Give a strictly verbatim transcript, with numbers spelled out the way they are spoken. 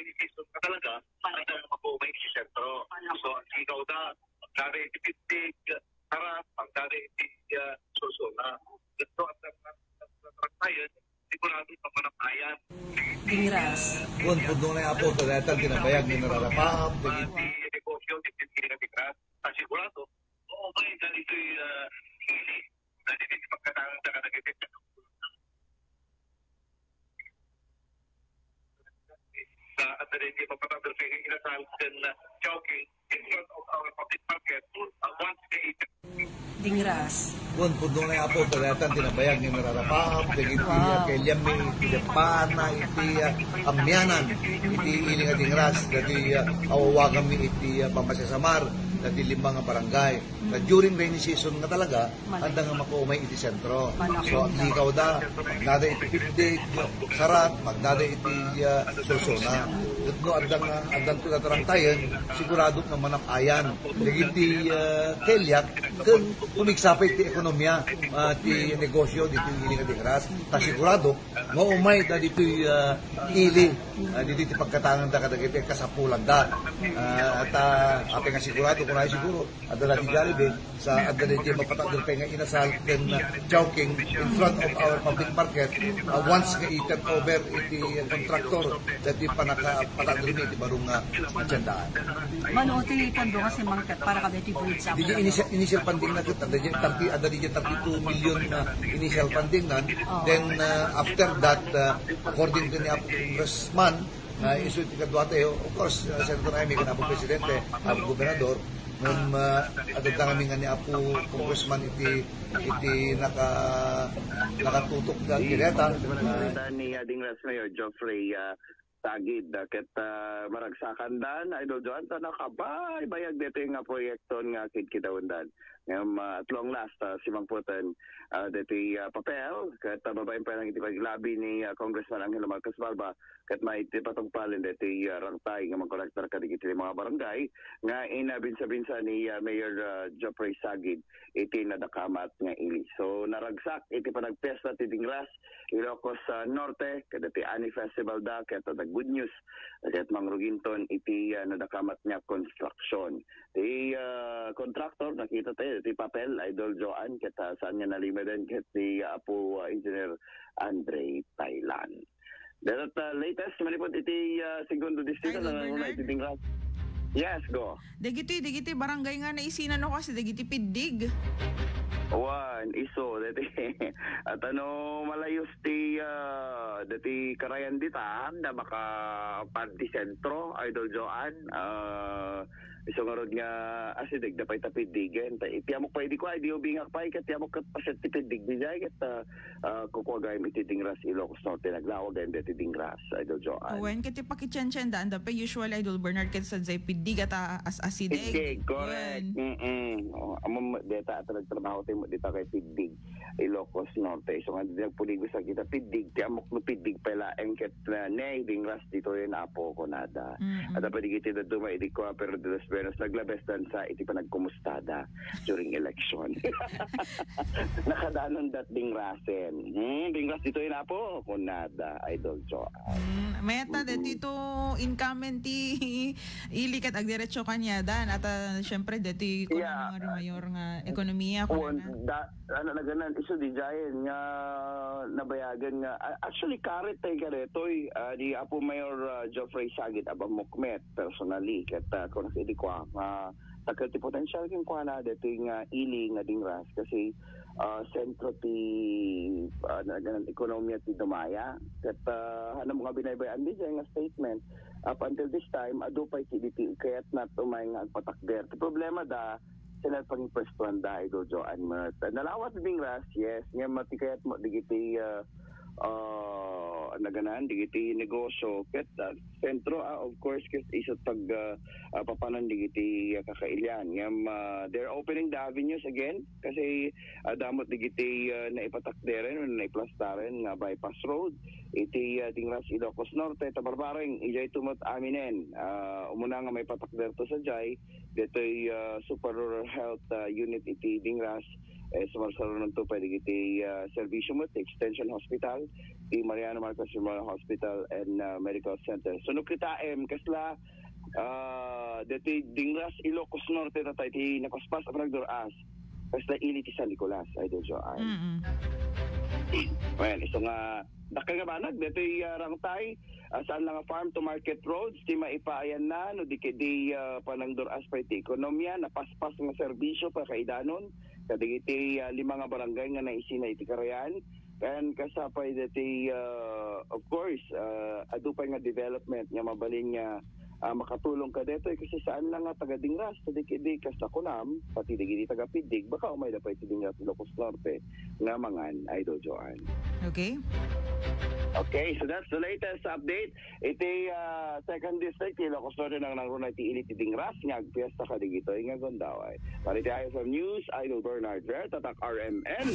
rainy season nga talaga, maaga nga makuumay iti sentro. So, ang ikaw da, magdada iti Pitlig, Sara, magdada iti, ah, Solsona. Ito ang tayo, sigurado sa panaptayan. Dingras. Kun pudno na, Apo, sa dayta ti nabayag nga nararapaap, dagiti negosyo, dagiti Dingras. Sigurado, oo, may ganito'y, ah, hili. Dagiti pagkatangda kadagiti sa Adarete, mapatag sa inasal ken, ah, jogging in front of our public market, ah, once a day. Dingras. Kun pudno na, Apo, sa dayta ti nabayag nga nararapaap, dagiti, ah, Wow. Kayliammi, iti leppaan, iti, ah, amianan, iti ili nga Dingras, dagiti, ah, awawaganmi iti, ah, pamasiasamar, dagiti lima nga barangay. Na during rainy season nga talaga, Malay. Anda nga makuumay iti sentro. Malaki. So, aglikaw da, magdada iti Pitlig, Sara, magdada iti, ah, Solsona. Ket no, anda nga, anda ti tatarangtayen, sigurado nga manap-ayan. Dagiti, ah, Kayliak, ken pumigsa pay ti ekonomiya, ah, ti negosyo, ditoy ili nga Dingras. Ta sigurado, maumay da ditoy, ah, ili, ah, ditoy ti pagkatangda kadagiti kasapulanda. Ah, ta, apay nga sigurado, kunayo siguro, adda la ti Jollibee, sa adda la ti mapatag pay nga inasal ken, uh, chowking in front of our public market, uh, once nga i-turn over iti contractor dati panaka-, patag mi iti baro nga tiendaan. Mano ti pondo nga simangpet para kadagiti food supply? Dagiti initial, initial funding na ket adda diay thirty, adda diay thirty-two million nga initial funding nan. Oh. Then, uh, after that, uh, according to ni Apo Congressman, nga isu ti kaduatayo, of course, uh, Senator Imee, ken Apo Presidente, Apo Gobernador, ngem, uh, adda ngamin nga ni Apo Congressman iti, iti naka-, nakatutok nga Di, direta, Congressman, uh, ni, uh, Dingras Mayor Geoffrey, uh, Sagid, uh, ket, uh, maragsakandan, Idol Joan, ta nakabaybayag daytoy nga proyekton nga kidkidaendan. Ngem, ah, at long last, ah, simangpeten, ah, deti, ah, papel, ket, ah, babaen pay lang iti paglabi ni, ah, Congressman Angelo Marcos Balba, ket maiti patungpalen deti, ah, rangtay nga mangkonektar kadagiti mga barangay nga inabinsa-binsa ni, ah, Mayor, ah, Geoffrey Sagid iti nadakamat nga ili. So, naragsak iti panagpiesta ti Dingras, Ilocos, ah, Norte, kadagiti Ani Festival da, ket, ah, the good news, ket mangruginton iti, ah, nadakamat nga construction. Ti, ah, contractor, nakita tayo, ti papel, Idol Joan, ket, ah, saan nga nalimeden, ket ti, ah, Apo, ah, Engineer Andre Thailand. That, ah, latest, manipod iti, ah, segundo distrito, Idol na Bernard? Iti Dingras. Yes, go. Dagiti, dagiti barangay nga naisinan no kasi dagiti Pitlig. Wan, isu, dati, at ano, malayos ti, ah, dati karayan dita, na maka parti sentro, Idol Joan, ah, Isu ngarud nga asideg da pay ta Pitligen. Ta iti amok pay di ko, ay di ubingak pay, ket ti amok ket paset ti Pitlig di jay, ket, ah, ah, kukuagayam iti Dingras, Ilocos Norte, naglawagayam deti Dingras, Idol Joan. Wen, ket ti pakitiensiendaan da pay usual, Idol Bernard, ket sadiay Pitlig a ta as-asideg. Pitlig, correct. Wen. Mm-mm. Ma'am, deta at nagtrabaho tayo mo dita kay Piddig, Ilocos Norte. So, nga, di nagpuligo sa kita, Piddig, ti amok no Piddig pala, engket na, ne, Dingras ditoy, Apo, kunada. Mm-mm. At apa di kita daduma, idi ko, pero de los Buenos, naglabes dansa, iti panagkumustada during election. Nakadanon dat Dingrasen. Hmm, Dingras ditoy, Apo, kunada, Idol Joe. Mm, meta, mm-mm, dito incumbent ti Ili ket agdiretso kaniadan. At, ah, siyempre, deti ko Yeah, na nga mayor nga ekonomiya, Kuan, kunana. Da, ano na ganan, isu di jayen nga nabayagan nga, a-, actually, karit tayo ka detoy, ah, di Apo Mayor, ah, Geoffrey Saget, abang mukmet, personally, ket, ah, kung nasa idi ko, ah, nga, takkel ti potensyal ken kuana, deti nga ili nga Dingras, kasi, ah, sentro ti, ah, na ganan, ekonomiya ti dumaya, ket, ah, ano mga binaybay-an di jay nga statement, Up until this time, adu pay ti diti kayat na tumay nga agpatakder. Ti problema da, sila pangipwestuan da, Idol Joan Mert. Nalawat ding ras, yes. Nga matikayat mo, digiti, ah, ah, naganan, digiti negosyo. Ket, ah, sentro, ah, of course, ket iso pag, ah, ah, papanan digiti, ah, kakailian. Ngem, ah, they're opening the avenues again. Kasi, ah, damot digiti, ah, naipatakderen o naiplastaren nga bypass road iti, ah, Dingras, Ilocos Norte, tabarbareng, ijay tumot aminen. Ah, umuna nga maipatakder to sa jay, ditoy, ah, Super Rural Health, ah, Unit iti Dingras, eh, sumarsarunan to pwede iti, ah, serbisyo mo, ti Extension Hospital, ti Mariano Marcos Memorial Hospital and, ah, Medical Center. So, no kita, em, kasla, ah, ditoy Dingras, Ilocos Norte, tatay, ti nakaspas a panagduras. Kasla ili ti San Nicolas, Idol Joan. Mm-mm. Well, isu nga, dakkel nga banag, ditoy, ah, rangtay, ah, saan lang nga farm to market roads, ti maipaayan na, no, di kedi, ah, panangduras pa iti ekonomiya, napaspas nga serbisyo, pakaidanon, kadagiti, ah, lima nga barangay nga naisina iti karayan, Ken kasapay deti, ah, of course, ah, adu pay nga development nga mabalin nga, ah, makatulong kadetoy kasi saan lang nga taga Dingras, ta di, di kas nakunam, pati dagiti taga Piddig, baka umayda pay ti Dingras, Ilocos Norte, nga mangan, Idol Joan. Okay. Okay, so that's the latest update. Iti, ah, second district, ti Ilocos Norte, nang nangruna iti ili ti Dingras, nga agpiesta kadigitoy nga gundaway. Para iti I F M News, Idol Bernard Ver, Tatak R M N.